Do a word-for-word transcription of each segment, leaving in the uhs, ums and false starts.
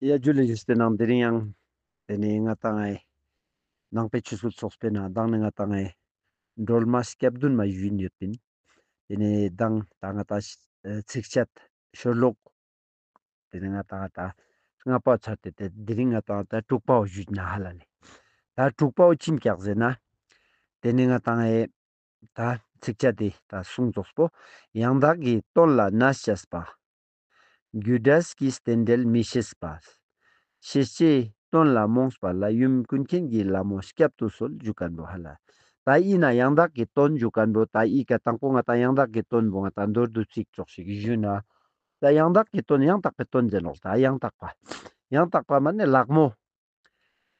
ཡ་ཇུ་ལེ་ཇུ་སྟེ་ནང་དེ་རིང་ཡང་དེ་ནས་ང་ཏང་ངི་ནང་པའི་ཆོས་སྲོལ་ཚོགས་པའི་ནང་མདང་ནས་ང་ཏང་ངི་སྒྲོལ་མ་སྐྱབས་བདུན་མ་ཞུ་ཡིན་ཡོད་པིན། དེ་ནས་མདང་ད་ང་ཏང་ཚིགས་བཅད་ཤོ་ལོག་དེ་ནས་ང་ཏང་ད་ལྔ་པ་ཚར་ཏེ་དེ་དེ་རིང་ང་ཏང་ད་དྲུག་པའོ་ཞུ་ན་ཧ་ལ་ལེ། ད་དྲུག་པའོ་ཅི་ཨིན་ཀྱག་ཟེར་ན། དེ་ནས་ང་ཏང་ངི་ད་ཚིགས་བཅད་དེ་ད་གསུང་རྫོགས་པོ། ཡང་དག་གི་དོན་ལ་གནས་བཅས་པ། རྒྱུ་འབྲས་ཀྱི་རྟེན་འབྲེལ་མི་ཤེས་པ། ཤེས་བྱའི་དོན་ལ་རྨོངས་པ་ལ་ཡུམ་ཀུན་མཁྱེན་གྱི་ལྷ་མོ་སྐྱབས་སུ་གསོལ་ཞུ་མཁན་པོ་ཧ་ལ། ད་ཨིན་ན་ཡང་དག་གི་དོན་ཞུ་མཁན་པོ་ད་ཨི་ཀ་དང་པོ་ང་ཏང་ཡང་དག་གི་དོན་པོ་ང་ཏང་མདོར་བསྡུས་ཅིག་ཙོགས་ཤིག་ཞུ་ན། ད་ཡང་དག་གི་དོན་ཡང་དག་པའི་དོན་ཟེར་ནོག་ད་ཡང་དག་པ། ཡང་དག་པ་མ་ནི་ལྷག་མོ།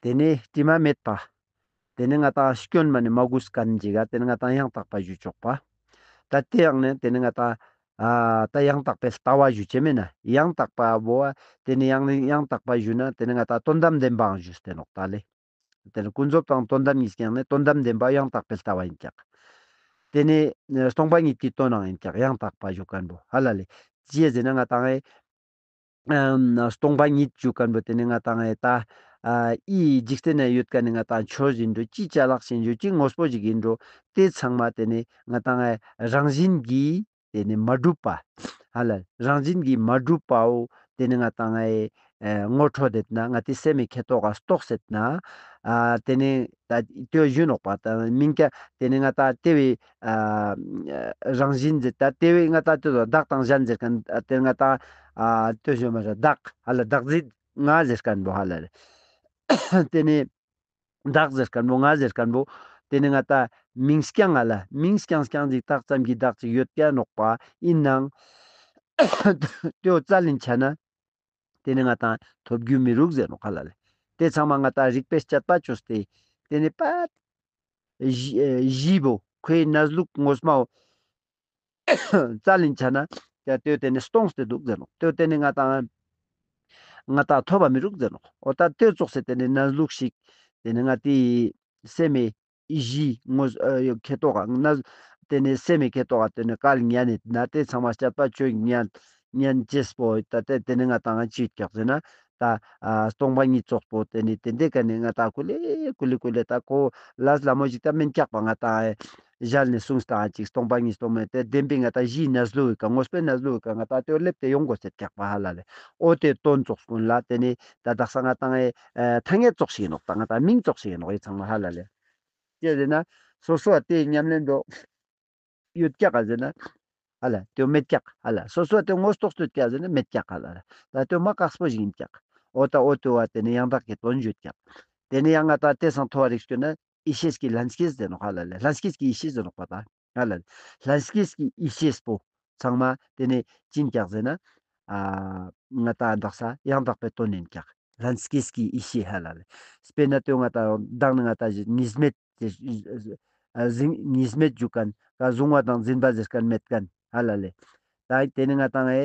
དེ་ནས་དྲི་མ་མེད་པ། དེ་ནས་ང་ཏང་སྐྱོན་མ་ནི་མ་གུས་མཁན་ཅིག་ག་དེ་ནས་ང་ཏང་ཡང་དག་པ་ཞུ་ཆོག་པ། ད་དེ་ཡང་ནས་དེ་ནས་ང་ཏང་ཨ་ད་ཡང་དག་པའི་ལྟ་བ་ཞུ་ཅེས་མེད་ན་ཡང་དག་པ་བོ་དེ་ནས་ཡང་ནས་ཡང་དག་པ་ཞུ་ན་དེ་ནས་ང་ཏང་དོན་དམ་བདེན་པའང་ཞུ་སྟེ་ནོག་ད་ལེ། དེ་ནས་ཀུན་རྫོབ་དང་དོན་དམ་གཉིས་ཀྱང་ནས་དོན་དམ་བདེན་པ་ཡང་དག་པའི་ལྟ་བ་ཡིན་ཀྱག་དེ་ནས་སྟོང་པ་ཉིད་ཀྱི་དོན་ནང་ཡིན་ཀྱག་ཡང་དག་པ་ཞུ་མཁན་པོ་ཧ་ལ་ལེ། ཅི་ཟེར་ན་ང་ཏང་ཨེ་ཨམ་སྟོང་པ་ཉིད་ཞུ་མཁན་པོ་དེ་ནས་ང་ཏང་ཨེ་ད་ཨ་ཨི་འཇིག་རྟེན་ན་ཡོད་མཁན་ནི་ང་ཏང་ཆོས་ཡིན་འགྲོ་ཅི་ཅ་ལག་ཡིན་འགྲོ་ཅི་དངོས་པོ་ཞིག་ཡིན་འགྲོ་དེ་ཚང་མ་དེ་ནས་ང་ཏང་ཨེ་རང་བཞིན་གྱིས་དེ་ནས་མ་གྲུབ་པ། ཧ་ལ་རང་བཞིན་གྱིས་མ་གྲུབ་པའོ། དེ་ནས་ང་ཏང་ཨེ་ཨེ་ངོ་འཕྲོད་དེ་ན་ང་ཏི་སེམས་མི་ཁེ་ཏོག་ག་རྟོགས་སེད་ན། ཨ་དེ་ནས་ད་དེ་ཞུ་ནོག་པ་ད་མིང་ཀ་དེ་ནས་ང་ཏང་དེ་བའི་ཨ་རང་བཞིན་ཟེར་ད་དེ་བའི་ང་ཏང་དེ་བདག་དང་གཞན་ཟེར་མཁན་ཨ་དེ་ང་ཏང་ཨ་དེ་ཞུ་མ་ར་བདག་ཧ་ལ་བདག་འཛིན་ང་ཟེར་མཁན་པོ་ཧ་ལ་རེ། དེ་ནས་བདག་ཟེར་མཁན་པོ་ང་ཟེར་མཁན་པོ་དེ་ནས་ང་ཏང་མིང་རྐྱང་ང་ལ་མིང་རྐྱང་རྐྱང་ཅིག་བཏགས་ཙམ་གྱི་བདག་ཅིག་ཡོད་ཀྱག་ནོག་པ་ཨིན་ནའང་དེའོ་རྩ་ལེན་ཆ་ན་དེ་ནས་ང་ཏང་ཐོབ་རྒྱུ་མི་རུག་ཟེར་ནོག་ཧ་ལ་ལེ། དེ་ཚང་མ་ང་ཏང་རིག་པའི་དཔྱད་པ་བཅོས་ཏེ་དེ་ནས་པད་གཞི་གཞི་བོ་ཁོའི་གནས་ལུགས་ངོ་མའོ་རྩ་ལེན་ཆ་ན་ཡ་དེའོ་དེ་ནས་སྟོངས་ཏེ་འདུག་ཟེར་ནོག་དེའོ་དེ་ནས་ང་ཏང་ང་ཏང་ཐོབ་པ་མི་རུག་ཟེར་ནོག་འོ་ད་དེ་ཙོགས་སེ་དེ་ནས་གནས་ལུགས་ཤིག་དེ་ནས་ང་ཏི་སེམས་མི་གཞི་ངོ་ཨ་ཁེ་ཏོག་ག་ན་དེ་ནས་སེམས་མི་ཁེ་ཏོག་ག་དེ་ནས་བཀལ་ཉན་ནི་ན་དེ་ཚང་མ་དཔྱད་པ་བཅོས་ཉན་ཉན་ཅེས་པོ་ད་དེ་དེ་ནས་ང་ཏང་ཅི་ཡོད་ཀྱག་ཟེར་ན་ད་ཨ་སྟོང་པ་ཉིད་ཙོགས་པོ་དེ་ནས་དེ་འདྲའི་ཀ་ནས་ང་ཏང་ཀུ་ལེ་ཀུ་ལེ་ཀུ་ལེ་ད་ཁོ་ལས་སླ་མོ་ཞིག་ད་མེན་ཀྱག་པ་ང་ཏང་ཨེ་ཞལ་ནས་གསུངས་སྟངས་ཅིག་སྟོང་པ་ཉིད་སྟོང་མེད་དེ་བདེན་པའི་ང་ཏང་གཞིའི་གནས་ལུགས་ཡོད་ཀ་དངོས་པོའི་གནས་ལུགས་ཡོད་ཀ་ང་ཏང་དེའོ་སླེབས་ཏེ་ཡོང་དགོས་ཟེར་ཀྱག་པ་ཧ་ལ་ལེ། འོ་དེ་དོན་ཙོགས་ཀུན་ལ་དེ་ནས་ད་དག་ས་ང་ཏང་ཨེ་ཐ་སྙད་ཙོགས་ཤིག་ཡིན་ནོག་ད་ང་ཏང་མིང་ཙོགས་ཤིག་ཡིན་ནོག་ཡི་ཚང་མ་ཧ་ལ་ལེ། ཅི་ཟེར་ན་སོ་སོ་དེ་ཉམས་ལེན་འགྲོ་ཡོད་ཀྱག་ག་ཟེར་ན་ཧ་ལ་དེའོ་མེད་ཀྱག་ཧ་ལ་སོ་སོ་དེ་ངོ་རྟོགས་ཏེ་ཡོད་ཀྱག་ཟེར་ན་མེད་ཀྱག་ཧ་ལ་ལེ། ད་དེའོ་མ་དཀགས་པོ་ཞིག་ཡིན་ཀྱག་འོ་ད་འོ་དེ་བ་དེ་ནས་ཡང་དག་གི་དོན་ཡོད་ཀྱག་དེ་ནས་ཡང་ང་ཏང་དེ་སང་ཐོ་བ་རིག་སྐྱོ་ན་ཡེ་ཤེས་ཀྱི་ལྷན་སྐྱེས་ཟེར་ནོག་ཧ་ལ་ལེ། ལྷན་སྐྱེས་ཀྱི་ཡེ་ཤེས་ཟེར་ནོག་པ་ད་ཧ་ལ་ལེ། ལྷན་སྐྱེས་ཀྱི་ཡེ་ཤེས་པོ་ཚང་མ་དེ་ནས་ཅི་ཡིན་ཀྱག་ཟེར་ན་ཨ་ང་ཏང་དག་ས་ཡང་དག་པའི་དོན་ཡིན་ཀྱག་ལྷན་སྐྱེས་ཀྱི་ཡེ་ཤེས་ཧ་ལ་ལེ། དཔེར་ན་དེའོ་ང་ཏང་མདང་ནི་ང་ཏང་གཉིས་མེད་ཅེས་ཨ་གཟིགས་གཉིས་མེད་ཞུ་མཁན་ཀ་གཟུང་བ་དང་འཛིན་པ་ཟེར་མཁན་མེད་མཁན་ཧ་ལ་ལེ། ད་དེ་ནས་ང་ཏང་ཨེ་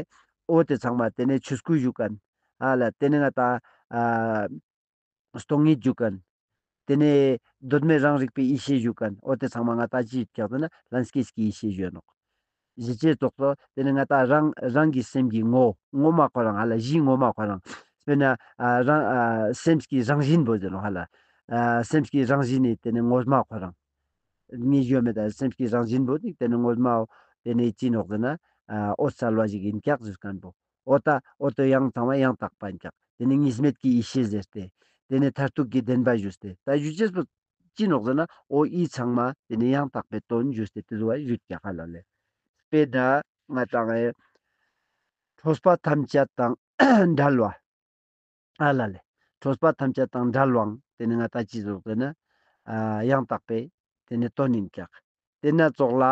འོ་དེ་ཚང་མ་དེ་ནས་ཆོས་སྐུ་ཞུ་མཁན་ཧ་ལ་དེ་ནས་ང་ཏང་ཨ་སྟོང་ཉིད་ཞུ་མཁན། དེ་ནས་གདོད་མའི་རང་རིག་པའི་ཡེ་ཤེས་ཞུ་མཁན། འོ་དེ་ཚང་མ་ང་ཏང་ཅི་ཡོད་ཀྱག་ཟེར་ན་ལྷན་སྐྱེས་ཀྱི་ཡེ་ཤེས་ཞུ་ནོག་གཞི་ཅེས་ཙོགས་སོ་དེ་ནས་ང་ཏང་རང་རང་གི་སེམས་ཀྱི་ངོ་ངོ་མ་ཁོ་རང་ཧ་ལ་གཞི་ངོ་མ་ཁོ་རང་། དཔེར་ན་ཨ་རང་ཨ་སེམས་ཀྱི་རང་བཞིན་པོ་ཟེར་ནོག་ཧ་ལ། ཨ་སེམས་ཀྱི་རང་བཞིན་ནི་དེ་ནས་ངོ་མ་ཁོ་རང་། ངེས་ཡོད་མེད་ད་སེམས་ཀྱི་རང་བཞིན་པོ་ནི་དེ་ནས་ངོ་མའོ་དེ་ནས་ཅི་ནོག་ཟེར་ན་ཨ་འོད་གསལ་བ་ཞིག་ཡིན་ཀྱག་ཟེར་མཁན་པོ། འོ་ད་འོ་དེ་ཡང་ཚང་མ་ཡང་དག་པ་ཡིན་ཀྱག་དེ་ནས་གཉིས་མེད་ཀྱི་ཡེ་ཤེས་ཟེར་ཏེ། དེ་ནས་མཐར་ཐུག་གི་བདེན་པ་ཞུས་ཏེ། ད་ཞུ་ཅེས་པོ་ཅི་ནོག་ཟེར་ན། འོ་འི་ཚང་མ་དེ་ནས་ཡང་དག་པའི་དོན་ཞུས་ཏེ་དེ་ཟུག་པ་ཞུས་ཀྱག་ཧ་ལ་ལེ། དཔེར་ན་ང་ཏང་ཨེ་ཁྲོས་པ་ཐམས་ཅད་དང་བྲལ་བ། ཧ་ལ་ལེ། ཁྲོས་པ་ཐམས་ཅད་དང་བྲལ་བའང་དེ་ནས་ང་ཏང་ཅི་ཟེར་ནོག་ཟེར་ན། ཨ་ཡང་དག་པའི་དེ་ནས་དོན་ཡིན་ཀྱག་དེ་ན་ཙོགས་ལ་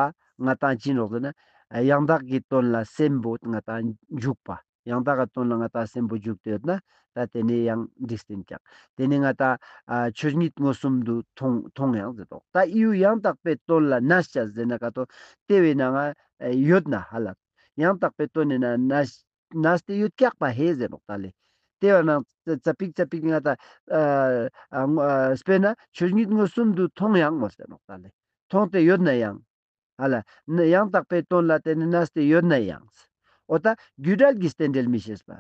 ང་ཏང་ཅི་ནོག་ཟེར་ན། ཨ་ཡང་དག་གི་དོན་ལ་སེམས་པོ་ང་ཏང་འཇུག་པ། ཡང་དག་གི་དོན་ལ་ང་ཏང་སེམས་པོ་འཇུག་སྟེ་ཡོད་ན། ད་དེ་ནས་ཡང་འགྲིག་སྟེ་ཡིན་ཀྱག་དེ་ནས་ང་ཏང་ཨ་ཆོས་ཉིད་མངོན་སུམ་དུ་མཐོང་མཐོང་ཡང་ཟེར་ཏོག་ད་འི་ཡང་དག་པའི་དོན་ལ་གནས་བཅས་ཟེར་ན་ཀ་ཏོ། དེ་བས་ན་ང་ཡོད་ན་ཧ་ལ། ཡང་དག་པའི་དོན་ནི་ན་གནས་གནས་ཏེ་ཡོད་ཀྱག་པ་ཧེ་ཟེར་ནོག་ད་ལེ། དེ་བ་ན་ཙ་པིག་ཙ་པིག་ང་ཏང་ཨ་ཨ་ངོ་ཨ་དཔེར་ན་ཆོས་ཉིད་མངོན་སུམ་དུ་མཐོང་ཡང་ངོ་ཟེར་ནོག་ད་ལེ། མཐོང་སྟེ་ཡོད་ན་ཡང་། ཧ་ལ། ཡང་དག་པའི་དོན་ལ་དེ་ནི་གནས་ཏེ་ཡོད་ན་ཡང་། འོ་ད་རྒྱུ་འབྲས་ཀྱི་རྟེན་འབྲེལ་མི་ཤེས་པ།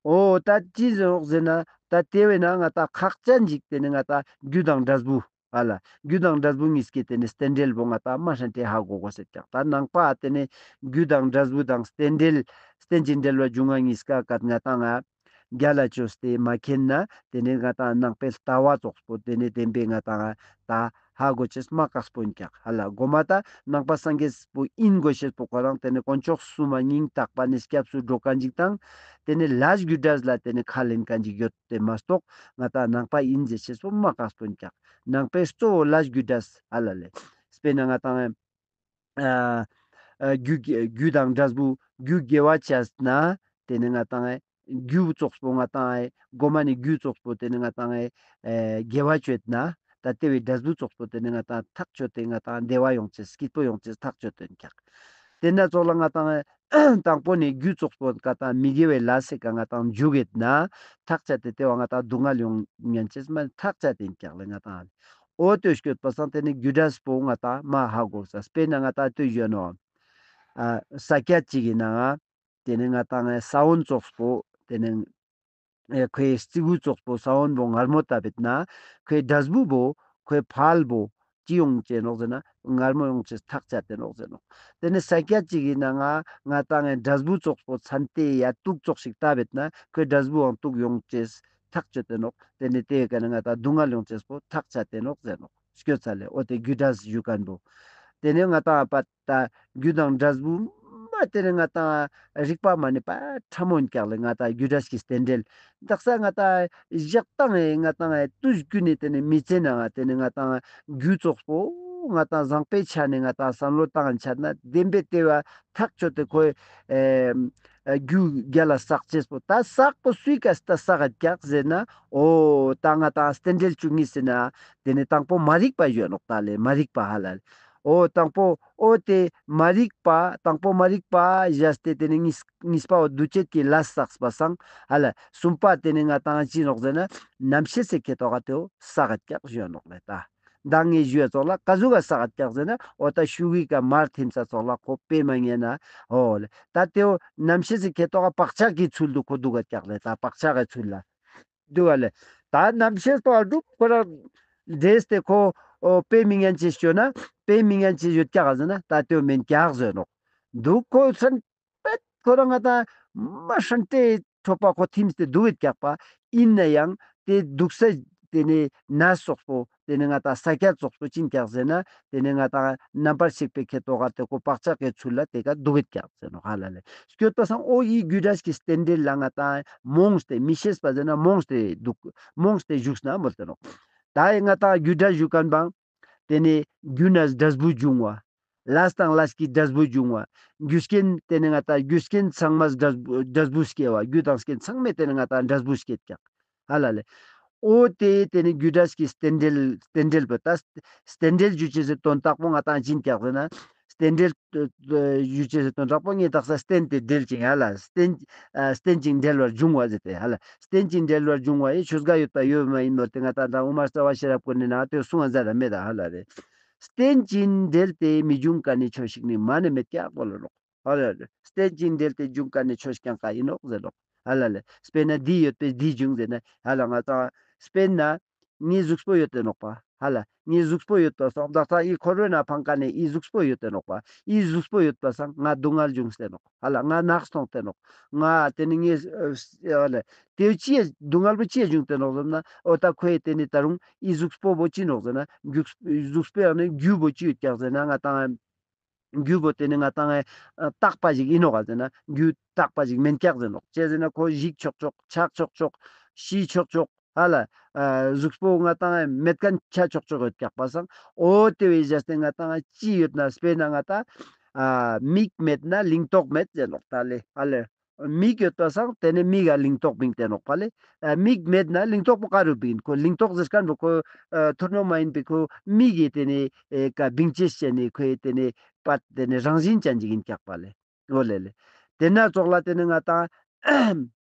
འོ་ད་ཅི་ཟེར་ནོག་ཟེར་ན་ད་དེ་བས་ན་ང་ཏང་ཁག་ཅན་ཞིག་དེ་ནི་ང་ཏང་རྒྱུ་དང་འབྲས་བུ་ཧ་ལ་རྒྱུ་དང་འབྲས་བུ་གཉིས་ཀྱི་དེ་ནི་རྟེན་འབྲེལ་བོ་ང་ཏང་མ་ཧྲན་ཏེ་ཧ་གོ་དགོས་ཟེར་ཀྱག། ད་ནང་པ་དེ་ནི་རྒྱུ་དང་འབྲས་བུ་དང་རྟེན་འབྲེལ་རྟེན་ཅིང་འབྲེལ་བར་འབྱུང་བ་གཉིས་ཀ་ཀ་ང་ཏང་ང་རྒྱལ་ལ་བཅོས་ཏེ་མ་མཁྱེན་ན་དེ་ནི་ང་ཏང་ནང་པའི་ལྟ་བ་ཙོགས་པོ་དེ་ནི་བདེན་པའི་ང་ཏང་ང་ད་ཧ་གོ་ཅེས་མ་དཀགས་པོ་ཡིན་ཀྱག་ཧ་ལ། གོ་མ་ད་ནང་པ་སངས་རྒྱས་པོ་ཡིན་དགོས་ཤེས་པོ་ཁོ་རང་དེ་ནི་དཀོན་མཆོག་གསུམ་མ་སྙིང་ཐག་པ་ནས་སྐྱབས་སུ་འགྲོ་མཁན་ཅིག་དང་དེ་ནི་ལས་རྒྱུ་འབྲས་ལ་དེ་ནི་ཁས་ལེན་མཁན་ཅིག་ཡོད་དེ་མ་གཏོགས་ང་ཏང་ནང་པ་ཡིན་ཟེར་ཤེས་པོ་མ་དཀགས་པོ་ཡིན་ཀྱག། ནང་པའི་གཙོ་བོ་ལས་རྒྱུ་འབྲས་ཧ་ལ་ལེ། དཔེར་ན་ང་ཏང་ཨ་ཨ་རྒྱུ་རྒྱུ་དང་འབྲས་བུ་རྒྱུ་དགེ་བ་བྱས་ན་དེ་ནི་ང་ཏང་ཨེ་རྒྱུ་ཙོགས་པོ་ང་ཏང་ཨེ་གོ་མ་ནི་རྒྱུ་ཙོགས་པོ་དེ་ནི་ང་ཏང་ཨེ་ཨེ་དགེ་བ་བཅོས་ན་ད་དེ་བའི་འབྲས་བུ་ཙོགས་པོ་དེ་ནི་ང་ཏང་ཐག་ཆོད་དེ་ང་ཏང་བདེ་བ་ཡོང་ཅེས་སྐྱིད་པོ་ཡོང་ཅེས་ཐག་ཆོད་དེ་ཡིན་ཀྱག། དེ་ན་ཙོགས་ལ་ང་ཏང་ཨེ་དང་པོ་ནི་རྒྱུ་ཙོགས་པོ་ང་ཏང་མི་དགེ་བའི་ལས་སི་ཀ་ང་ཏང་འཇུག་གེད་ན་ཐག་ཆད་དེ་དེ་བ་ང་ཏང་སྡུག་བསྔལ་ཡོང་ཉན་ཅེས་མ་ཐག་ཆད་དེ་ཡིན་ཀྱག་ལེ། ང་ཏང་འོ་དེ་སྐྱོད་པ་སང་དེ་ནི་རྒྱུ་འབྲས་པོ་ང་ཏང་མ་ཧ་གོ་ས། དཔེར་ན་ང་ཏང་དེ་ཡོད་ནོ། ཨ་ས་ཀྱད་ཅིག་གི་ནང་ང་དེ་ནི་ང་ཏང་ས་བོན་ཙོགས་པོ་དེ་ནི་ཨེ་ཁོའི་རྩི་གུ་ཙོགས་པོ་ས་བོན་པོ་མངར་མོ་ལྟ་བེད་ན་ཁོའི་འབྲས་བུ་བོ་ཁོའི་ཕལ་བོ་ཅི་ཡོང་ཅེས་ནོག་ཟེར་ན་མངར་མོ་ཡོང་ཅེས་ཐག་ཆད་དེ་ནོག་ཟེར་ནོག། དེ་ནི་ས་ཀྱད་ཅིག་གི་ནང་ང་ང་ཏང་ངི་འབྲས་བུ་ཙོགས་པོ་ཚན་ཏེ་ཡ་དུག་ཙོགས་ཤིག་ལྟ་བེད་ན་ཁོའི་འབྲས་བུའང་དུག་ཡོང་ཅེས་ཐག་ཆད་དེ་ནོག། དེ་ནི་དེ་ཡི་ཀ་ནི་ང་ཏང་སྡུག་བསྔལ་ཡོང་ཅེས་པོ་ཐག་ཆད་དེ་ནོག་ཟེར་ནོག། སྐྱོད་ཚ་ལེ། འོ་དེ་རྒྱུ་འབྲས་ཞུ་མཁན་པོ། དེ་ནས་ང་ཏང་པ་ད་རྒྱུ་དང་འབྲས་བུ་མ་དེ་ནས་ང་ཏང་རིག་པ་མ་ནི་པ་ཕྲ་མོ་ཡིན་ཀྱག་ལེ། ང་ཏང་རྒྱུ་འབྲས་ཀྱི་རྟེན་འབྲེལ་དག་ས་ང་ཏང་ཞག་དང་ང་ཏང་དུས་རྒྱུན་ནས་དེ་ནས་མི་ཚེ་ནང་དེ་ནས་ང་ཏང་རྒྱུ་ཙོགས་པོ་ང་ཏང་བཟང་པའི་ཆ་ནས་ང་ཏང་བསམ་བློ་བཏང་ཆ་ན་བདེན་པའི་དེ་བ་ཐག་ཆོད་དེ་ཁོའི་ཨེ་རྒྱུ་རྒྱལ་ལ་བསགས་ཅེས་པོ་ད་བསགས་པོ་སུའི་ཀ་ད་བསགས་ཀྱག་ཟེར་ན། འོ་ད་ང་ཏང་རྟེན་འབྲེལ་བཅུ་གཉིས་ཟེར་ན་དེ་ནི་དང་པོ་མ་རིག་པ་ཡོད་ནོག་ད་ལེ། མ་རིག་པ་ཧ་ལ་ལེ། འོ་དང་པོ་འོ་དེ་མ་རིག་པ་དང་པོ་མ་རིག་པ་བཞག་སྟེ་དེ་ནི་གཉིས་གཉིས་པ་འོ་འདུ་བྱེད་ཀྱི་ལས་བསགས་པ་སང་ཧ་ལ་ལེ། གསུམ་པ་དེ་ནི་ང་ཏང་ཅི་ནོག་ཟེར་ན་རྣམ་ཤེས་སི་ཁེ་ཏོག་ག་དེའོ་བསགས་ཀྱག་ཞུ་ནོག་ལེ་ད། མདང་ངས་ཞུ་ཡ་ཙོགས་ལ་ཀ་ཟུག་ག་བསགས་ཀྱག་ཟེར་ན་འོ་ད་ཤུ་གུའི་ཀ་མར་ཐིམ་ས་ཙོགས་ལ་ཁོ་དཔེ་མ་ཉན་ན་འོ་ལེ། ད་དེའོ་རྣམ་ཤེས་སི་ཁེ་ཏོག་ག་བག་ཆགས་ཀྱི་ཚུལ་དུ་ཁོ་འདུག་ག་ཀྱག་ལེ། ད་བག་ཆགས་ཀྱི་ཚུལ་ལ་འདུག་ག་ལེ། ད་རྣམ་ཤེས་པོ་འགྲུབ་ཁོ་ར་འདྲེས་ཏེ་ཁོ་འོ་དཔེ་མི་ཉན་ཅེས་ཞུ་ན་དཔེ་མི་ཉན་ཅེས་ཡོད་ཀྱག་ཟེར་ན་ད་དེའོ་མེན་ཀྱག་ཟེར་ནོག། འདུག་ཁོ་སན་པད་ཁོ་རང་ང་ད་མ་ཧྲན་ཏེ་ཁྲོ་པ་ཁོ་ཐིམ་སྟེ་འདུག་ཡོད་ཀྱག་པ། ཡིན་ན་ཡང་དེ་འདུག་ས་དེ་ནི་ན་སོགས་པོ་དེ་ནི་ང་ཏང་ས་ཀྱད་སོགས་པོ་ཅི་ཡིན་ཀྱག་ཟེར་ན་དེ་ནི་ང་ཏང་རྣམ་པར་ཤེས་པའི་ཁེ་ཏོག་ག་དེ་ཁོ་བག་ཆགས་ཀྱི་ཚུལ་ལ་དེ་ཀ་འདུག་ཡོད་ཀྱག་ཟེར་ནོག་ཧ་ལ་ལེ། སྐྱོད་པ་སང་འོ་ཡི་རྒྱུ་འབྲས་ཀྱི་རྟེན་འབྲེལ་ལ་ང་ཏང་རྨོངས་ཏེ་མི་ཤེས་པ་ཟེར་ན་རྨོངས་ཏེ་འདུག། རྨོངས་ཏེ་བཞུགས་ན་མོལ་ཏེ་ནོག། ད་ཡི་ང་ཏང་རྒྱུ་འབྲས་ཞུ་མཁན་པང་དེ་ནི་རྒྱུ་ནས་འབྲས་བུ་འབྱུང་བ། ལས་དང་ལས་ཀྱི་འབྲས་བུ་འབྱུང་བ། རྒྱུ་རྐྱེན་དེ་ནི་ང་ཏང་རྒྱུ་རྐྱེན་ཚང་མ་འབྲས་བུ་འབྲས་བུ་སྐྱེ་བ། རྒྱུ་དང་རྐྱེན་ཚང་མས་དེ་ནི་ང་ཏང་འབྲས་བུ་སྐྱེད་ཀྱག་ཧ་ལ་ལེ། འོ་དེ་དེ་ནི་རྒྱུ་འབྲས་ཀྱི་རྟེན་འབྲེལ་རྟེན་འབྲེལ་པོ་ད་རྟེན་འབྲེལ་ཞུ་ཅེས་སི་དོན་དག་པོ་ང་ཏང་ཅི་ཡིན་ཀྱག་ཟེར་ན། རྟེན་འབྲེལ་ཞུ་ཅེས་སི་དོན་དག་པོ་ངས་དག་ས་རྟེན་དེ་འབྲེལ་ཅིང་ཧ་ལ་རྟེན་རྟེན་ཅིང་འབྲེལ་བར་འབྱུང་བ་ཟེར་ཏེ་ཧ་ལ་རྟེན་ཅིང་འབྲེལ་བར་འབྱུང་བ་ཡི་ཆོས་འགའ་ཡོད་པ་ཡོད་མ་ཡིན་ནོ་དེ་ང་ཏང་དང་དབུ་མ་རྩ་བ་ཤེས་རབ་ཀུན་ནི་ནང་དེ་གསུང་ང་མཛད་ད་མེད་ད་ཧ་ལ་རེ། རྟེན་ཅིང་འབྲེལ་ཏེ་མི་འབྱུང་ག་ནི་ཆོས་ཤིག་ནི་མ་ནི་མེད་ཀྱག་གོ་ལ་ནོག། ཧ་ལ་ལེ། རྟེན་ཅིང་འབྲེལ་ཏེ་འབྱུང་ག་ནི་ཆོས་ཀྱང་ག་ཡིན་ནོག་ཟེར་ནོག། ཧ་ལ་ལེ། དཔེར་ན་འདི་ཡོད་པས་འདི་འབྱུང་ཟེར་ན་ཧ་ལ་ང་ཏང་དཔེར་ན་ངའི་གཟུགས་པོ་ཡོད་དེ་ནོག་པ། ཧ་ལ་ངའི་གཟུགས་པོ་ཡོད་པ་སང་ད་ལྟ་ཨི་འཁོར་བའི་ནང་ཕང་ཀ་ནས་ཨི་གཟུགས་པོ་ཡོད་དེ་ནོག་པ། ཨི་གཟུགས་པོ་ཡོད་པ་སང་ང་སྡུག་བསྔལ་འབྱུང་སྟེ་ནོག། ཧ་ལ་ང་ནག་སོང་སྟེ་ནོག། ང་དེ་ནི་ངའི་ཨ་ལ་དེ་ཅི་ཡ་སྡུག་བསྔལ་པོ་ཅི་ཡ་འབྱུང་སྟེ་ནོག་ཟེར་ན་འོ་ད་ཁོའི་དེ་ནི་ད་རུང་ཨི་གཟུགས་པོ་བོ་ཅི་ནོག་ཟེར་ན་གཟུགས་པོའི་ནང་ནས་རྒྱུ་བོ་ཅི་ཡོད་ཀྱག་ཟེར་ན་ང་ཏང་རྒྱུ་བོ་དེ་ནི་ང་ཏང་ཨེ་རྟག་པ་ཞིག་ཡིན་ནོག་ག་ཟེར་ན་རྒྱུ་རྟག་པ་ཞིག་མེན་ཀྱག་ཟེར་ནོག། ཅི་ཟེར་ན་ཁོ་ཞིག་ཆོག་ཆོག་ཆག་ཆོག་ཆོག་ཤི་ཆོག་ཆོག་ཧ་ལ། ཨ་གཟུགས་པོ་ང་ཏང་ཨེ་མེད་མཁན་ཆ་ཆོག་ཆོག་ཡོད་ཀྱག་པ་སང་འོ་དེ་བས་བཞག་སྟེ་ང་ཏང་ཨེ་ཅི་ཡོད་ན་དཔེར་ན་ང་ཏང་ཨ་མིག་མེད་ན་ལིང་ཏོག་མེད་ཟེར་ནོག་ད་ལེ་ཧ་ལ། མིག་ཡོད་པ་སང་དེ་ནི་མིག་ག་ལིང་ཏོག་བིང་སྟེ་ནོག་པ་ལེ། ཨ་མིག་མེད་ན་ལིང་ཏོག་པོ་ག་རུ་བིང་ཁོ་ལིང་ཏོག་ཟེར་མཁན་པོ་ཁོ་ཨ་ཐུར་ནོ་མ་ཡིན་པའི་ཁོ་མིག་གི་དེ་ནི་ཨེ་ཀ་བིང་ཅེས་བྱས་ནི་ཁོའི་དེ་ནི་པ་དེ་ནི་རང་བཞིན་ཅན་ཅིག་ཡིན་ཀྱག་པ་ལེ། འོ་ལེ་ལེ། དེ་ན་ཙོགས་ལ་དེ་ནི་ང་ཏང་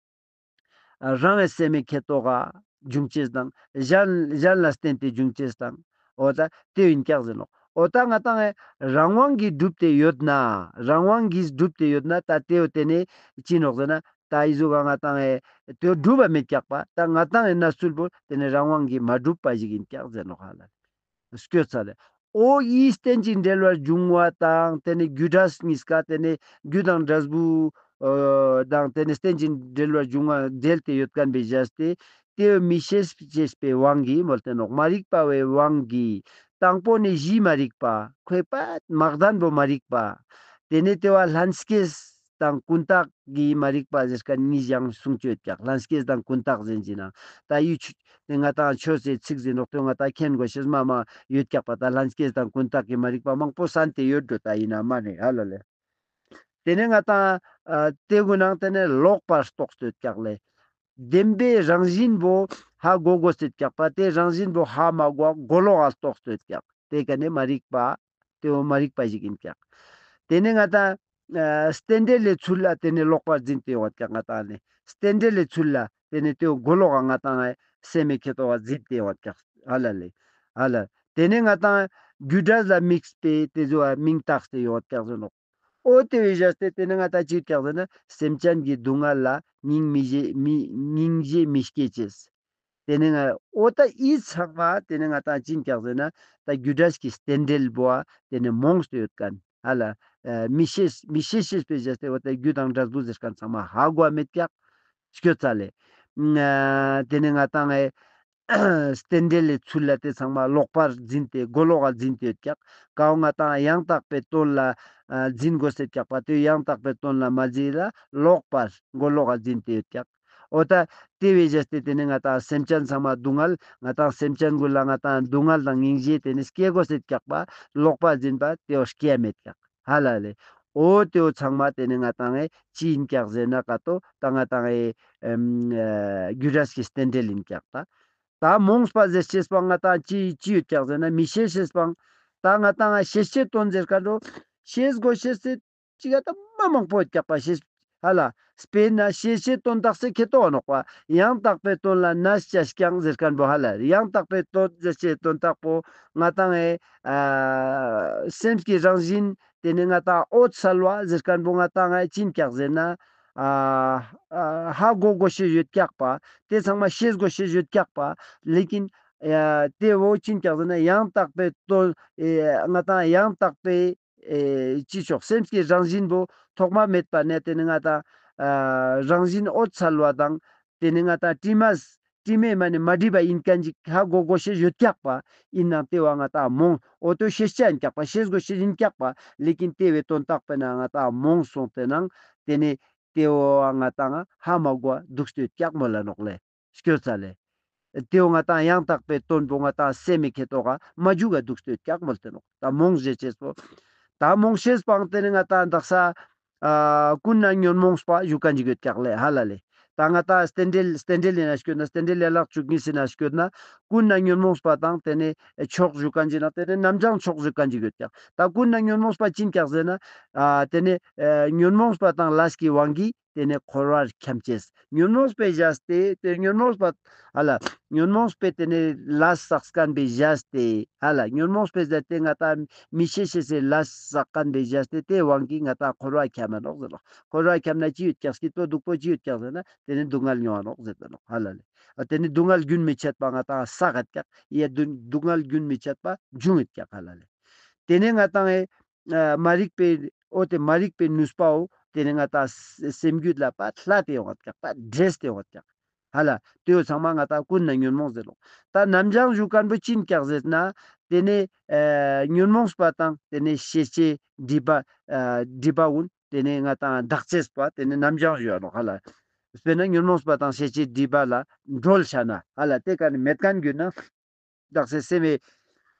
རང་གི་སེམས་མི་ཁེ་ཏོག་ག་འབྱུང་ཅེས་དང་གཞན་གཞན་ལ་བརྟེན་ཏེ་འབྱུང་ཅེས་དང་། འོ་ད་དེ་ཡིན་ཀྱག་ཟེར་ནོག། འོ་ད་ང་ཏང་ཨེ་རང་དབང་གིས་གྲུབ་སྟེ་ཡོད་ན་རང་དབང་གིས་གྲུབ་སྟེ་ཡོད་ན་ད་དེ་འོ་དེ་ནི་ཅི་ནོག་ཟེར་ན་ ད་འི་ཟུག་ག་ང་ཏང་ཨེ་དེ་བོ་གྲུབ་པ་མེད་ཀྱག་པ། ད་ང་ཏང་ཨེ་གནས་ཚུལ་བོ་དེ་ནི་རང་དབང་གིས་མ་གྲུབ་པ་ཞིག་ཡིན་ཀྱག་ཟེར་ནོག་ཧ་ལ། སྐྱོ་ཚ་ལེ། འོ་འི་རྟེན་ཅིང་འབྲེལ་བར་འབྱུང་བ་དང་དེ་ནི་རྒྱུ་འབྲས་གཉིས་ཀ་དེ་ནི་རྒྱུ་དང་འབྲས་བུ་ཨ་དང་དེ་ནི་རྟེན་ཅིང་འབྲེལ་བར་འབྱུང་བ་འབྲེལ་ཏེ་ཡོད་མཁན་པའི་བཞག་སྟེ། དེ་མི་ཤེས་ཤེས་པའི་དབང་གིས་མོལ་ཏེ་ནོག། མ་རིག་པ་བའི་དབང་གིས། དང་པོ་ནི་གཞི་མ་རིག་པ། ཁོའི་པད་མ་གདན་པོ་མ་རིག་པ། དེ་ནི་དེ་བ་ལྷན་སྐྱེས་དང་ཀུན་བརྟགས་ཀྱི་མ་རིག་པ་ཟེར་མཁན་གཉིས་ཀྱང་གསུང་ཅེས་ཡོད་ཀྱག། ལྷན་སྐྱེས་དང་ཀུན་བརྟགས་ཟེར་གྱི་ན། ད་ཡུ་ཆུ་དེ་ང་ཏང་ཆོས་སི་ཚིག་ཟེར་ནོག། དེ་ང་ཏང་མཁྱེན་དགོས་ཤེས་མ་མ་ཡོད་ཀྱག་པ། ད་ལྷན་སྐྱེས་དང་ཀུན་བརྟགས་ཀྱི་མ་རིག་པ་མང་པོ་གསན་ཏེ་ཡོད་འགྲོ། ད་ཡིན་ན་མ་ནི་ཧ་ལ་ལེ། དེ་ནས་ང་ཏང་ཨ་དེ་གུན་ནང་དེ་ནས་ལོག་པར་རྟོགས་ཏེ་ཡོད་ཀྱག་ལེ། བདེན་པའི་རང་བཞིན་པོ་ཧ་གོ་དགོས་ཏེ་ཡོད་ཀྱག་པ། དེ་རང་བཞིན་པོ་ཧ་མ་གོ་གོ་ལོག་ག་རྟོགས་ཏེ་ཡོད་ཀྱག། དེ་ཀ་ནས་མ་རིག་པ། དེ་བོ་མ་རིག་པ་ཞིག་ཡིན་ཀྱག། དེ་ནས་ང་ཏང་ཨ་རྟེན་འབྲེལ་ལས་ཚུལ་ལ་དེ་ནས་ལོག་པར་འཛིན་ཏེ་ཡོད་ཀྱག། ང་ཏང་ནས་རྟེན་འབྲེལ་ལས་ཚུལ་ལ་དེ་ནས་དེ་བོ་གོ་ལོག་ག་ང་ཏང་ཨ་སེམས་མི་ཁེ་ཏོ་བ་འཛིན་ཏེ་ཡོད་ཀྱག་ཧ་ལ་ལེ། ཧ་ལ། དེ་ནས་ང་ཏང་རྒྱུ་འབྲས་ལ་དམིགས་པའི་དེ་ཚོ་བ་མིང་བཏགས་ཏེ་ཡོད་ཀྱག་ཟེར་ནོག། འོ་དེ་བས་བཞག་སྟེ་དེ་ནས་ང་ཏང་ཅི་ཡོད་ཀྱག་ཟེར་ན་སེམས་ཅན་གྱི་སྡུག་བསྔལ་ལ་སྙིང་མི་རྗེ་མི་སྙིང་རྗེ་མི་སྐྱེ་ཅེས། དེ་ནས་ང་འོ་ད་འི་ཚང་མ་དེ་ནས་ང་ཏང་ཅི་ཡིན་ཀྱག་ཟེར་ན་ད་རྒྱུ་འབྲས་ཀྱི་རྟེན་འབྲེལ་བོ་དེ་ནས་རྨོངས་ཏེ་ཡོད་མཁན་ཧ་ལ། ཨ་མི་ཤེས་མི་ཤེས་ཤེས་པའི་བཞག་སྟེ་འོ་ད་རྒྱུ་དང་འབྲས་བུ་ཟེར་མཁན་ཚང་མ་ཧ་གོ་མེད་ཀྱག། སྐྱོ་ཚ་ལེ། ཨ་དེ་ནས་ང་ཏང་ཨེ་རྟེན་འབྲེལ་ལས་ཚུལ་ལ་དེ་ཚང་མ་ལོག་པར་འཛིན་ཏེ་གོ་ལོག་ག་འཛིན་ཏེ་ཡོད་ཀྱག། ཀའོ་ང་ཏང་ཡང་དག་པའི་དོན་ལ་ཨ་འཛིན་དགོས་ཏེ་ཡོད་ཀྱག་པ། དེ་ཡང་དག་པའི་དོན་ལ་མ་འཛིན་ལ་ལོག་པར་གོ་ལོག་ག་འཛིན་ཏེ་ཡོད་ཀྱག། འོ་ད་དེ་བས་བཞག་སྟེ་དེ་ནས་ང་ཏང་སེམས་ཅན་ཚང་མ་སྡུག་བསྔལ། ང་ཏང་སེམས་ཅན་གུན་ལ་ང་ཏང་སྡུག་བསྔལ་དང་སྙིང་རྗེ་དེ་ནས་སྐྱེ་དགོས་ཏེ་ཡོད་ཀྱག་པ། ལོག་པ་འཛིན་པ་དེ་བོ་སྐྱེ་མེད་ཀྱག་ཧ་ལ་ལེ། འོ་དེ་བོ་ཚང་མ་དེ་ནས་ང་ཏང་ཨེ་ཅི་ཡིན་ཀྱག་ཟེར་ན་ཀ་ཏོ་ད་ང་ཏང་ཨེ་ཨེམ་ཨ་རྒྱུ་འབྲས་ཀྱི་རྟེན་འབྲེལ་ཡིན་ཀྱག་ད། ད་རྨོངས་པ་ཟེར་ཅེས་པོ་ང་ཏང་ཅི་ཅི་ཡོད་ཀྱག་ཟེར་ན་མི་ཤེས་ཤེས་པོ། ད་ང་ཏང་ཨེ་ཤེས་བྱའི་དོན་ཟེར་མཁན་འགྲོ། ཤེས་དགོས་ཤེས་སི་ཅི་ག་ད་མ་མང་པོ་ཡོད་ཀྱག་པ་ཤེས། ཧ་ལ། དཔེར་ན་ཤེས་བྱའི་དོན་དག་སེ་ཁེ་ཏོ་བ་ནོག་པ། ཡང་དག་པའི་དོན་ལ་གནས་བཅས་ཀྱང་ཟེར་མཁན་པོ་ཧ་ལ། ཡང་དག་པའི་དོན་ཟེར་བྱའི་དོན་དག་པོ་ང་ཏང་ཨེ་ཨ་སེམས་ཀྱི་རང་བཞིན་དེ་ནས་ང་ཏང་འོད་གསལ་བ་ཟེར་མཁན་པོ་ང་ཏང་ཨེ་ཅི་ཡིན་ཀྱག་ཟེར་ན་ཨ་ཨ་ཧ་གོ་དགོས་ཤེས་ཡོད་ཀྱག་པ། དེ་ཚང་མ་ཤེས་དགོས་ཤེས་ཡོད་ཀྱག་པ། ལེ་ཀིན་ཨ་དེ་བོ་ཅི་ཡིན་ཀྱག་ཟེར་ན་ཡང་དག་པའི་དོན་ཨེ་ང་ཏང་ཡང་དག་པའི་ཨེ་ཅི་ཆོག་སེམས་ཀྱི་རང་བཞིན་པོ་ཐོག་མ་མེད་པ་ནས་དེ་ནས་ང་ཏང་ཨ་རང་བཞིན་འོད་གསལ་བ་དང་དེ་ནས་ང་ཏང་དྲི་མ་དྲི་མས་མ་ནི་མ་བསྒྲིབས་པ་ཡིན་མཁན་ཅིག་ཧ་གོ་དགོས་ཤེས་ཡོད་ཀྱག་པ། ཡིན་ནའང་དེ་བོ་ང་ཏང་རྨོངས། འོ་དོ་ཤེས་བྱ་ཡིན་ཀྱག་པ། ཤེས་དགོས་ཤེས་ཡིན་ཀྱག་པ། ལེ་ཀིན་དེ་བོའི་དོན་དག་པོ་ན་ང་ཏང་རྨོངས་སོང་སྟེ་ནང་དེ་ནས་དེ་བོ་ང་ཏང་ཧ་མ་གོ་འདུག་སྟེ་ཡོད་ཀྱག་མོལ་ལ་ནོག་ལེ། སྐྱོ་ཚ་ལེ། དེ་བོ་ང་ཏང་ཡང་དག་པའི་དོན་པོ་ང་ཏང་སེམས་མི་ཁེ་ཏོ་ག་མ་འཇུག་ག་འདུག་སྟེ་ཡོད་ཀྱག་མོལ་ཏེ་ནོག། ད་རྨོངས་ཟེར་ཅེས་པོ། ད་རྨོངས་ཤེས་པའང་དེ་ནས་ང་ཏང་དག་ས་ཨ་ཀུན་ནས་ཉོན་མོངས་པ་ཞུ་མཁན་ཅིག་ཡོད་ཀྱག་ལེ་ཧ་ལ་ལེ། ད་ང་ཏང་རྟེན་འབྲེལ་རྟེན་འབྲེལ་ཡིན་ན་སྐྱོད་ན་རྟེན་འབྲེལ་ཡན་ལག་བཅུ་གཉིས་ཡིན་ན་སྐྱོད་ན་ཀུན་ནས་ཉོན་མོངས་པ་དང་དེ་ནས་ཕྱོགས་ཞུ་མཁན་ཅིག་ན་དེ་ནས་རྣམ་བྱང་ཕྱོགས་ཞུ་མཁན་ཅིག་ཡོད་ཀྱག། ད་ཀུན་ནས་ཉོན་མོངས་པ་ཅི་ཡིན་ཀྱག་ཟེར་ན་ཨ་དེ་ནས་ཨ་ཉོན་མོངས་པ་དང་ལས་ཀྱི་དབང་གིས་དེ་ནས་འཁོར་བར་འཁྱམས་ཅེས། ཉོན་མོངས་པའི་བཞག་སྟེ་དེ་ཉོན་མོངས་པ་ཧ་ལ། ཉོན་མོངས་པའི་དེ་ནས་ལས་བསགས་མཁན་པའི་བཞག་སྟེ་ཧ་ལ། ཉོན་མོངས་པའི་བཞག་སྟེ་ང་ཏང་མི་ཤེས་ཤེས་སི་ལས་བསགས་མཁན་པའི་བཞག་སྟེ་དེའི་དབང་གིས་ང་ཏང་འཁོར་བར་འཁྱམས་ནོག་ཟེར་ནོག། འཁོར་བར་འཁྱམས་ན་ཅི་ཡོད་ཀྱག་སྐྱིད་པོ་སྡུག་པོ་ཅི་ཡོད་ཀྱག་ཟེར་ན་དེ་ནས་སྡུག་བསྔལ་མྱོང་ང་ནོག་ཟེར་ནོག་ཧ་ལ་ལེ། ཨ་དེ་ནས་སྡུག་བསྔལ་རྒྱུན་མི་འཆད་པ་ང་ཏང་བསགས་ཡོད་ཀྱག། ཡ་སྡུག་སྡུག་བསྔལ་རྒྱུན་མི་འཆད་པ་འབྱུང་ཡོད་ཀྱག་ཧ་ལ་ལེ། དེ་ནས་ང་ཏང་ཨེ་ཨ་མ་རིག་པའི་འོ་དེ་མ་རིག་པའི་ནུས་པའོ་དེ་ནས་ང་ཏང་སེམས་རྒྱུད་ལ་པ་ལྷ་དེ་ཡོང་བ་ཀྱག་པ་འདྲེས་ཏེ་ཡོང་བ་ཀྱག་ཧ་ལ། དེ་བོ་ཚང་མ་ང་ཏང་ཀུན་ནས་ཉོན་མོངས་ཟེར་ལོ། ད་རྣམ་བྱང་ཞུ་མཁན་པོ་ཅི་ཡིན་ཀྱག་ཟེར་ན་དེ་ནས་ཨ་ཉོན་མོངས་པ་དང་དེ་ནས་ཤེས་བྱའི་སྒྲིབ་པ་ཨ་སྒྲིབ་པ་ཀུན་དེ་ནས་ང་ཏང་དག་ཅེས་པ་དེ་ནས་རྣམ་བྱང་ཞུ་ཡ་ནོག་ཧ་ལ། དཔེར་ན་ཉོན་མོངས་པ་དང་ཤེས་བྱའི་སྒྲིབ་པ་ལ་གྲོལ་ཆ་ན་ཧ་ལ་དེ་ཀ་ནས་མེད་མཁན་གྱུར་ན། དག་ས་སེམས་མི་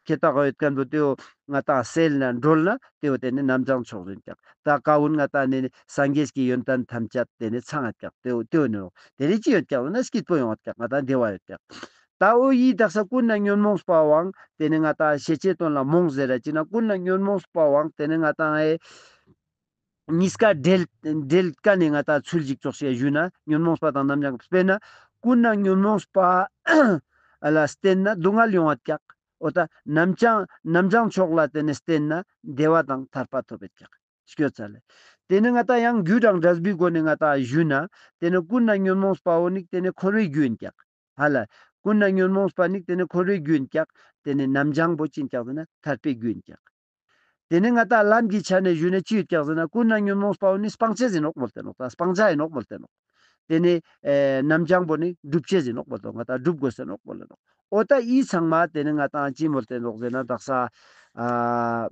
ཁེ་ཏོ་ག་ཡོད་མཁན་པོ་དེ་བོ་ང་ཏང་སེལ་ན་གྲོལ་ན་དེ་བོ་དེ་ནི་རྣམ་བྱང་ཕྱོགས་ཡིན་ཀྱག། ད་ཀ་བོ་ང་ཏང་ནི་སངས་རྒྱས་ཀྱི་ཡོན་ཏན་ཐམས་ཅད་དེ་ནི་ཚང་ཡོད་ཀྱག། དེ་བོ་དེ་བོ་ནི་རོ་དེ་ནི་ཅི་ཡོད་ཀྱག་ན་སྐྱིད་པོ་ཡོང་ཡོད་ཀྱག། ང་ཏང་བདེ་བ་ཡོད་ཀྱག། ད་འོ་ཡི་དག་ས་ཀུན་ནས་ཉོན་མོངས་པའང་དེ་ནི་ང་ཏང་ཤེས་བྱའི་དོན་ལ་རྨོངས་ཟེར་ར་ཅི་ན་ཀུན་ནས་ཉོན་མོངས་པའང་དེ་ནི་ང་ཏང་ཨེ་གཉིས་ཀ་འབྲེལ་འབྲེལ་ཀ་ནས་ང་ཏང་ཚུལ་ཞིག་ཙོགས་ཤིག་ཞུས་ན་ཉོན་མོངས་པ་དང་རྣམ་བྱང་དཔེར་ན་ཀུན་ནས་ཉོན་མོངས་པ་ལ་བརྟེན་ན་སྡུག་བསྔལ་ཡོང་བ་ཀྱག། འོ་ད་རྣམ་བྱང་རྣམ་བྱང་ཕྱོགས་ལ་དེ་ནས་བརྟེན་ན་བདེ་བ་དང་ཐར་པ་ཐོབ་པ་ཀྱག། སྐྱོ་ཚ་ལེ། ཏེ་ནེ་ང་ཏང་ཡང་རྒྱུ་དང་འབྲས་བུའི་སྒོ་ནས་ང་ཏང་ཞུས་ན། ཏེ་ནེ་ཀུན་ནས་ཉོན་མོངས་པ་བོ་ནི་ཏེ་ནེ་འཁོར་བའི་རྒྱུ་ཡིན་ཀྱག། ཧ་ལ། ཀུན་ནས་ཉོན་མོངས་པ་ནི་ཏེ་ནེ་འཁོར་བའི་རྒྱུ་ཡིན་ཀྱག། ཏེ་ནེ་རྣམ་བྱང་པོ་ཅི་ཡིན་ཀྱག་ཟེར་ན་ཐར་པའི་རྒྱུ་ཡིན་ཀྱག། ཏེ་ནེ་ང་ཏང་ལམ་གྱི་ཆ་ནས་ཞུས་ན་ཅི་ཡོད་ཀྱག་ཟེར་ན། ཀུན་ནས་ཉོན་མོངས་པ་བོ་ནི་སྤང་བྱ་ཡིན་ནོག་མོལ་ཏེ་ནོག། ད་སྤང་བྱ་ཡིན་ནོག་མོལ་ཏེ་ནོག། ཏེ་ནེ་ཨེ་རྣམ་བྱང་པོ་ནི་བསྒྲུབ་བྱ་ཡིན་ནོག་མོལ་ཏེ་ནོག། ང་ཏང་བསྒྲུབ་དགོས་ཟེར་ནོག་མོལ་ཏེ་ནོག། འོ་ད་འི་ཚང་མ་ཏེ་ནེ་ང་ཏང་ཅི་མོལ་ཏེ་ནོག་ཟེར་ན། དག་ས་ཨ་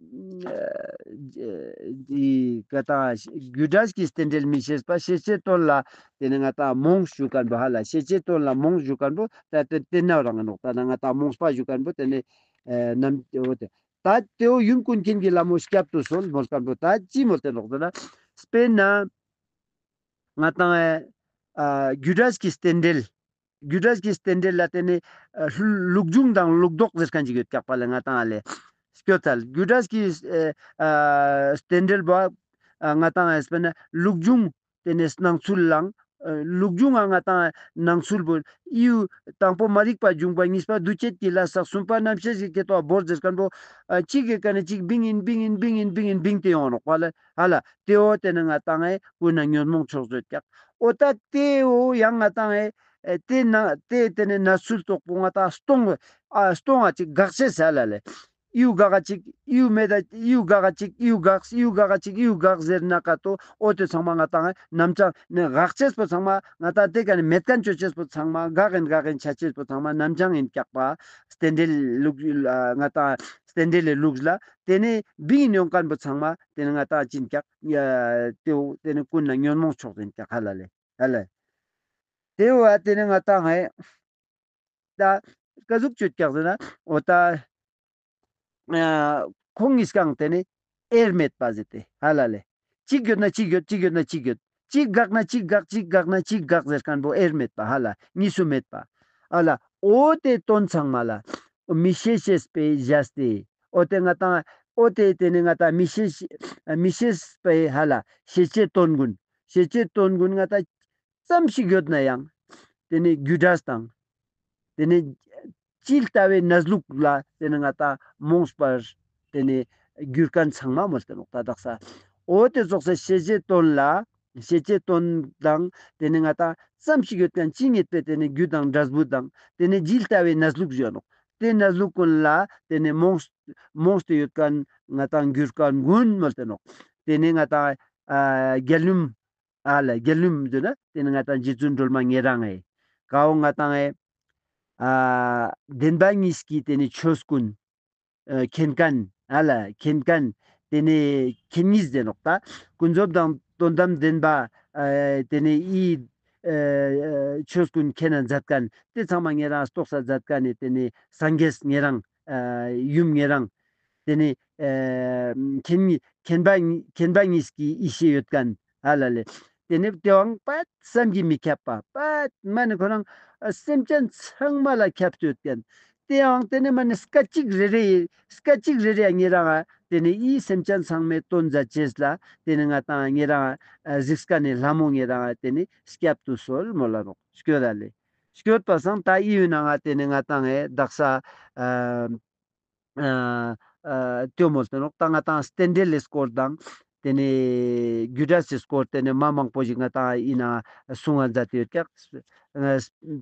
འི་ང་ཏང་རྒྱུ་འབྲས་ཀྱི་རྟེན་འབྲེལ་མི་ཤེས་པ། ཤེས་བྱའི་དོན་ལ་ཏེ་ནེ་ང་ཏང་རྨོངས་ཞུ་མཁན་པོ། ཧ་ལ། ཤེས་བྱའི་དོན་ལ་རྨོངས་ཞུ་མཁན་པོ་ད་ཏེ་ཏེ་ན་རང་ནོག། ད་ང་ཏང་རྨོངས་པ་ཞུ་མཁན་པོ་ཏེ་ནེ་ཨེ་རྣམ་འོ་ཏེ། ད་ཏེ་བོ་ཡུམ་ཀུན་མཁྱེན་གྱི་ལྷ་མོ་སྐྱབས་སུ་གསོལ་མོལ་མཁན་པོ་ད་ཅི་མོལ་ཏེ་ནོག་ཟེར་ན། དཔེར་ན་ང་ཏང་ཨ་རྒྱུ་འབྲས་ཀྱི་རྟེན་འབྲེལ། རྒྱུ་འབྲས་ཀྱི་རྟེན་འབྲེལ་ལ་ཏེ་ནེ་ཨ་ལུགས་འབྱུང་དང་ལུགས་ལྡོག་ཟེར་མཁན་ཅིག་ཡོད་ཀྱག་པ་ལེ། ང་ཏང་ཨ་ལེ་སྐྱོད་ཚལ། རྒྱུ་འབྲས་ཀྱི་ཨ་རྟེན་འབྲེལ་བོ་ཨ་ང་ཏང་ཨ་དཔེར་ན་ལུགས་འབྱུང་ཏེ་ནེ་སྣང་ཚུལ་ལའང་། ཨ་ལུགས་འབྱུང་ང་ང་ཏང་སྣང་ཚུལ་བོ་ཡུ་དང་པོ་མ་རིག་པ་འབྱུང་བ། གཉིས་པ་འདུ་བྱེད་ཀྱི་ལས་བསགས། གསུམ་པ་རྣམ་ཤེས་ཀྱི་སྐྱེ་ཏོ་བོར་ཟེར་མཁན་པོ་ཨ་གཅིག་གི་ཀ་ནེ་གཅིག་བིང་ཡིན་བིང་ཡིན་བིང་ཡིན་བིང་ཡིན་བིང་སྟེ་ཡོང་ནོག་པ་ལེ། ཧ་ལ། ཏེ་བོ་ཏེ་ནེ་ང་ཏང་ཨེ་ཀུན་ནས་ཉོན་མོངས་ཕྱོགས་བཟོ་ཀྱག། འོ་ད་ཏེ་བོ་ཡང་ང་ཏང་ཨེ་ཨེ་ཏེ་ན་ཏེ་ཏེ་ནེ་ན་ཚུལ་དོག་པོ་ང་ཏང་སྟོང་ཨ་སྟོང་ཨ་ཅིག་དགག་ཅེས་ཧ་ལ་ལེ། ཡུ་དགག་ཅིག་ཡུ་མེད་ད་ཡུ་དགག་ཅིག་ཡུ་དགག་ཡུ་དགག་ཅིག་ཡུ་དགག་ཟེར་ན་ཀ་ཏོ། འོ་ཏེ་ཚང་མ་ང་ཏང་རྣམ་བྱང་ནེ་དགག་ཅེས་པོ་ཚང་མ་ང་ཏང་ཏེ་ཀ་ནེ་མེད་མཁན་ཅོ་ཅེས་པོ་ཚང་མ་དགག་ཡིན་དགག་ཡིན་ཆ་ཅེས་པོ་ཚང་མ་རྣམ་བྱང་ཡིན་ཀྱག་པ། རྟེན་འབྲེལ་ལུགས་ཨ་ང་ཏང་རྟེན་འབྲེལ་ལི་ལུགས་ལ་ཏེ་ནེ་བིང་ཡིན་ཡོང་མཁན་པོ་ཚང་མ་ཏེ་ནེ་ང་ཏང་ཅི་ཡིན་ཀྱག། ཨ་ཏེ་བོ་ཏེ་ནེ་ཀུན་ནས་ཉོན་མོངས་ཕྱོགས་ཡིན་ཀྱག་ཧ་ལ་ལེ། ཧ་ལ། ཏེ་བོ་ཏེ་ནེ་ང་ཏང་ཨེ་ད་ཀ་ཟུག་ཅོ་ཀྱག་ཟེར་ན། འོ་ད་ཨ་ཁོང་གཉིས་ཀའང་ཏེ་ནེ་དབྱེར་མེད་པ་ཟེར་ཏེ་ཧ་ལ་ལེ། གཅིག་ཡོད་ན་གཅིག་ཡོད། གཅིག་ཡོད་ན་གཅིག་ཡོད། གཅིག་དགག་ན་གཅིག་དགག། གཅིག་དགག་ན་གཅིག་དགག་ཟེར་མཁན་པོ་དབྱེར་མེད་པ་ཧ་ལ། གཉིས་སུ་མེད་པ་ཧ་ལ། འོ་ཏེ་དོན་ཚང་མ་ལ་མི་ཤེས་ཤེས་པས་བཞག་སྟེ། འོ་ཏེ་ང་ཏང་འོ་ཏེ་ཏེ་ནེ་ང་ཏང་མི་ཤེས་མི་ཤེས་པས་ཧ་ལ། ཤེས་བྱའི་དོན་ཀུན། ཤེས་བྱའི་དོན་ཀུན་ང་ཏང་ཙམ་ཞིག་ཡོད་ན་ཡང་ཏེ་ནེ་རྒྱུ་འབྲས་དང་ཏེ་ནེ་ཇི་ལྟ་བའི་གནས་ལུགས་ལ་ཏེ་ནེ་ང་ཏང་རྨོངས་པར་ཏེ་ནེ་གྱུར་མཁན་ཚང་མ་མོལ་ཏེ་ནོག། ད་དག་ས་འོ་ཏེ་ཙོགས་སེ་ཤེས་བྱའི་དོན་ལ་ཤེས་བྱའི་དོན་དང་ཏེ་ནེ་ང་ཏང་ཙམ་ཞིག་ཡོད་མཁན་ཇི་སྙེད་པའི་ཏེ་ནེ་རྒྱུ་དང་འབྲས་བུ་དང་ཏེ་ནེ་ཇི་ལྟ་བའི་གནས་ལུགས་ཡོད་ནོག། ཏེ་གནས་ལུགས་ཀུན་ལ་ཏེ་ནེ་རྨོངས་རྨོངས་ཏེ་ཡོད་མཁན་ང་ཏང་གྱུར་མཁན་ཀུན་མོལ་ཏེ་ནོག། ཏེ་ནེ་ང་ཏང་ཨ་རྒྱལ་ཡུམ་ཨ་ལ་རྒྱལ་ཡུམ་ཟེར་ན་ཏེ་ནེ་ང་ཏང་རྗེ་བཙུན་སྒྲོལ་མ་ཉེ་རང་ཨེ་ཀ་བོ་ང་ཏང་ཨེ་ཨ་བདེན་པ་གཉིས་ཀྱི་ཏེ་ནེ་ཆོས་ཀུན་ཨ་མཁྱེན་མཁན་ཨ་ལ་མཁྱེན་མཁན་ཏེ་ནེ་མཁྱེན་གཉིས་ཟེར་ནོག། ད་ཀུན་རྫོབ་དང་དོན་དམ་བདེན་པ་ཨ་ཏེ་ནེ་འི་ཨ་ཆོས་ཀུན་མཁྱེན་ན་མཛད་མཁན་ཏེ་ཚང་མ་ཉེ་རང་རྟོགས་ས་མཛད་མཁན་ནི་ཏེ་ནེ་སངས་རྒྱས་ཉེ་རང་ཨ་ཡུམ་ཉེ་རང་ཏེ་ནེ་ཨ་མཁྱེན་མཁྱེན་པ་མཁྱེན་པ་གཉིས་ཀྱི་ཡེ་ཤེས་ཡོད་མཁན་ཧ་ལ་ལེ། ཏེ་ནེ་ཏེའང་པད་བསམ་གྱིས་མི་ཁྱབ་པ། པད་མ་ནེ་ཁོ་རང་ཨ་སེམས་ཅན་ཚང་མ་ལ་ཁྱབ་སྟེ་ཡོད་མཁན། ཏེའང་ཏེ་ནེ་མ་ནེ་སྐད་ཅིག་རེ་རེ་སྐད་ཅིག་རེ་རེ་ཉེ་རང་ཨ་ཏེ་ནེ་འི་སེམས་ཅན་ཚང་མའི་དོན་མཛད་ཅེས་ལ་ཏེ་ནེ་ང་ཏང་ཉེ་རང་ཨ་གཟིགས་མཁན་ནི་ལྷ་མོ་ཉེ་རང་ཨ་ཏེ་ནེ་སྐྱབས་སུ་གསོལ་མོལ་ལ་ནོག། སྐྱོད་ད་ལེ། སྐྱོད་པ་སང་ད་འི་ཡུལ་ནང་ང་ཏེ་ནེ་ང་ཏང་ཨེ་དག་ས་ཨ་ཨ་ཨ་ཏེ་མོལ་ཏེ་ནོག། ད་ང་ཏང་རྟེན་འབྲེལ་ལི་སྐོར་དང་ཏེ་ནེ་རྒྱུ་འབྲས་སི་སྐོར་ཏེ་ནེ་མ་མང་པོ་ཞིག་ང་ཏང་ཨིན་ན་གསུང་ང་མཛད་དེ་ཡོད་ཀྱག།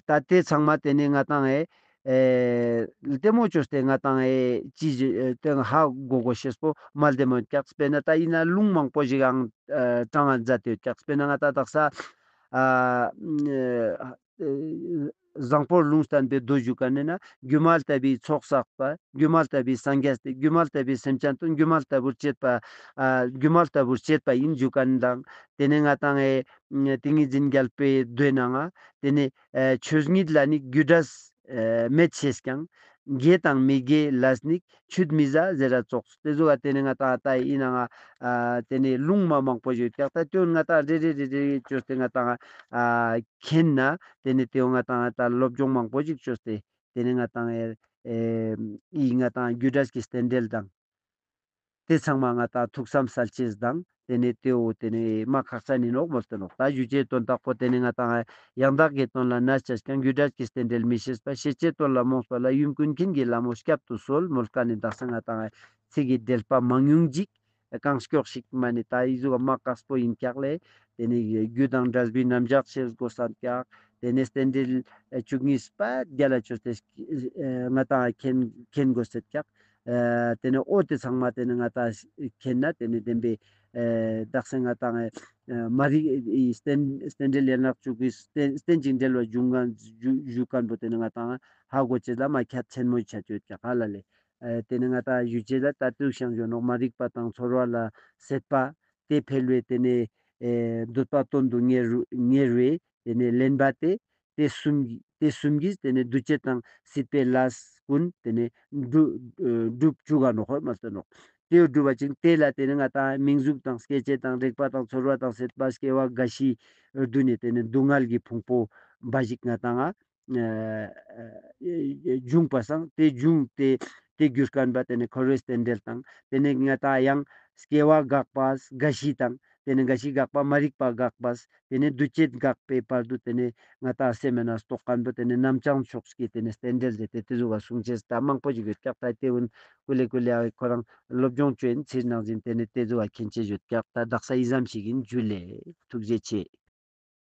ཨ་ད་ཏེ་ཚང་མ་ཏེ་ནེ་ང་ཏང་ཨེ་ཨེ་ལྟད་མོ་ཅོས་ཏེ་ང་ཏང་ཨེ་ཅི་ཞིག་ཨེ་ཏེ་ཧ་གོ་གོ་ཤེས་པོ་མ་ལྡེ་མོ་ཡོད་ཀྱག། དཔེར་ན་ད་ཨིན་ན་ལུང་མང་པོ་ཞིག་ཨང་ཨ་དྲང་ང་མཛད་དེ་ཡོད་ཀྱག། དཔེར་ན་ང་ཏང་དག་ས་ཨ་ཨ་བཟང་པོར་ལུང་བསྟན་པའི་མདོ་ཞུ་མཁན་ནི་ན་སྒྱུ་མ་ལྟ་བུའི་ཚོགས་བསགས་པ། སྒྱུ་མ་ལྟ་བུའི་སངས་རྒྱས་ཏེ་སྒྱུ་མ་ལྟ་བུའི་སེམས་ཅན་དོན་སྒྱུ་མ་ལྟ་བུར་བྱེད་པ། ཨ་སྒྱུ་མ་ལྟ་བུར་བྱེད་པ་ཡིན་ཞུ་མཁན་དང་། ཏེ་ནེ་ང་ཏང་ཨེ་ཏིང་ངེ་འཛིན་རྒྱལ་པོའི་མདོའི་ནང་ང་ཏེ་ནེ་ཨེ་ཆོས་ཉིད་ལ་ནི་རྒྱུ་འབྲས་ཨེ་མེད་ཅེས་ཀྱང་། དགེ་དང་མི་དགེའི་ལས་ནི་ཆུད་མི་ཟ་ཟེར་ར་ཙོགས། ཏེ་ཟུག་ག་ཏེ་ནེ་ང་ཏང་ད་ཨིན་ན་ང་ཨ་ཏེ་ནེ་ལུང་མ་མང་པོ་ཞིག་ཀྱག། ད་ཏེ་ང་ཏང་རེ་རེ་རེ་རེ་ཅོས་ཏེ་ང་ཏང་ཨ་མཁྱེན་ན་ཏེ་ནེ་ཏེ་ང་ཏང་ད་སློབ་སྦྱོང་མང་པོ་ཞིག་ཅོས་ཏེ་ཏེ་ནེ་ང་ཏང་ཨེ་ཨེ་ཨི་ང་ཏང་རྒྱུ་འབྲས་ཀྱི་རྟེན་འབྲེལ་དང་། ཏེ་ཚང་མ་ང་ཏང་ཐུགས་བསམ་གསལ་ཅེས་དང་ཏེ་ནེ་ཏེ་བོ་ཏེ་ནེ་མ་ཁག་ཅན་ཨིན་ནོག་མོལ་ཏེ་ནོག། ད་ཞུ་ཅེས་དོན་དག་པོ་ཏེ་ནེ་ང་ཏང་ཡང་དག་གི་དོན་ལ་གནས་བཅས་ཀྱང་། རྒྱུ་འབྲས་ཀྱི་རྟེན་འབྲེལ་མི་ཤེས་པ། ཤེས་བྱའི་དོན་ལ་རྨོངས་པ་ལ། ཡུམ་ཀུན་མཁྱེན་གྱི་ལྷ་མོ་སྐྱབས་སུ་གསོལ་མོལ་མཁན་ནི་དག་ས་ང་ཏང་ཚིག་གི་འགྲེལ་པ་མང་ཉུང་ཅིག་ གང་མགྱོགས་ཤིག་མ་ནེ་ད་འི་ཟུག་མ་དཀགས་པོ་ཨིན་ཀྱག་ལེ། ཏེ་ནེ་རྒྱུ་དང་འབྲས་བུའི་རྣམ་གཞག་ཤེས་དགོས་ས་ཀྱག། ཏེ་ནེ་རྟེན་འབྲེལ་ཨེ་བཅུ་གཉིས་པ་རྒྱལ་ལ་ཅོས་ཏེ་ཨེ་ང་ཏང་མཁྱེན་མཁྱེན་དགོས་ས་ཀྱག། ཨེ་ཏེ་ནེ་འོ་ཏེ་ཚང་མ་ཏེ་ནེ་ང་ཏང་མཁྱེན་ན་ཏེ་ནེ་བདེན་པའི་ཨེ་དག་ས་ང་ཏང་ཨེ་མ་རིག་ཨེ་རྟེན་རྟེན་འབྲེལ་ཡན་ལག་བཅུ་གི་རྟེན་རྟེན་ཅིང་འབྲེལ་བ་འབྱུང་ཁན་ཞུ་ཞུ་ཁན་པོ་ཏེ་ནེ་ང་ཏང་ཧ་གོ་ཅེས་ལ་མ་ཁྱད་ཆེན་མོ་ཆ་ཅོད་ཀྱག་ཧ་ལ་ལེ། ཨེ་ཏེ་ནེ་ང་ཏང་ཞུ་ཅེས་ལ་ད་དུ་ཤང་ཞུ་ནོག། མ་རིག་པ་དང་ཚོར་བ་ལ་སྲེད་པ་ཏེ་འཕེལ་བས་ཏེ་ནེ་ཨེ་འདོད་པ་དོན་དུ་གཉེར་རུ་གཉེར་བས་ཏེ་ནེ་ལེན་པ་སྟེ། ཏེ་གསུམ་གྱི་ཏེ་གསུམ་གྱིས་ཏེ་ནེ་འདུ་བྱེད་དང་སྲིད་པའི་ལས་ཀུན་ཏེ་ནེ་འགྲུབ་ཨེ་འགྲུབ་བཅུག་ག་ནོག་ཧོ་མ་ཟེར་ནོག། ཏེ་འགྲུབ་པ་ཅིག་ཏེ་ལ་ཏེ་ནེ་ང་ཏང་མིང་གཟུགས་དང་སྐྱེ་མཆེད་དང་རེག་པ་དང་ཚོར་བ་དང་སྲེད་པ་སྐྱེ་བ་རྒ་ཤི་བདུན་ནེ་ཏེ་ནེ་སྡུག་བསྔལ་གྱི་ཕུང་པོ་འབའ་ཞིག་ང་ཏང་ང་ཨ་ཨ་འབྱུང་པ་སང་ཏེ་འབྱུང་ཏེ་ཏེ་གྱུར་ཁན་པ་ཏེ་ནེ་འཁོར་བའི་རྟེན་འབྲེལ་དང་ཏེ་ནེ་ང་ཏང་ཡང་སྐྱེ་བ་འགག་པ་རྒ་ཤི་དང་ཏེ་ནེ་རྒ་ཤི་འགག་པ་མ་རིག་པ་འགག་པ་ཏེ་ནེ་འདུ་བྱེད་འགག་པའི་བར་དུ་ཏེ་ནེ་ང་ཏང་སེམས་མེད་ན་རྟོགས་ཁན་པོ་ཏེ་ནེ་རྣམ་བྱང་ཕྱོགས་ཀྱི་ཏེ་ནེ་རྟེན་འབྲེལ་ཟེར་ཏེ་ཏེ་ཟུག་ག་གསུང་ཅེས་ད་མང་པོ་ཞིག་ཡོད་ཀྱག། ད་ཏེ་བོ་ཀུ་ལེ་ཀུ་ལེ་ཨ་ཁོ་རང་སློབ་སྦྱོང་ཅོ་ཨིན་ཚིར་ནང་བཞིན་ཏེ་ནེ་ཏེ་ཟུག་ག་མཁྱེན་ཅེས་ཡོད་ཀྱག། ད་དག་ས་འི་ཙམ་ཞིག་ཨིན། ཇུ་ལེ། ཐུགས་རྗེ་ཆེ།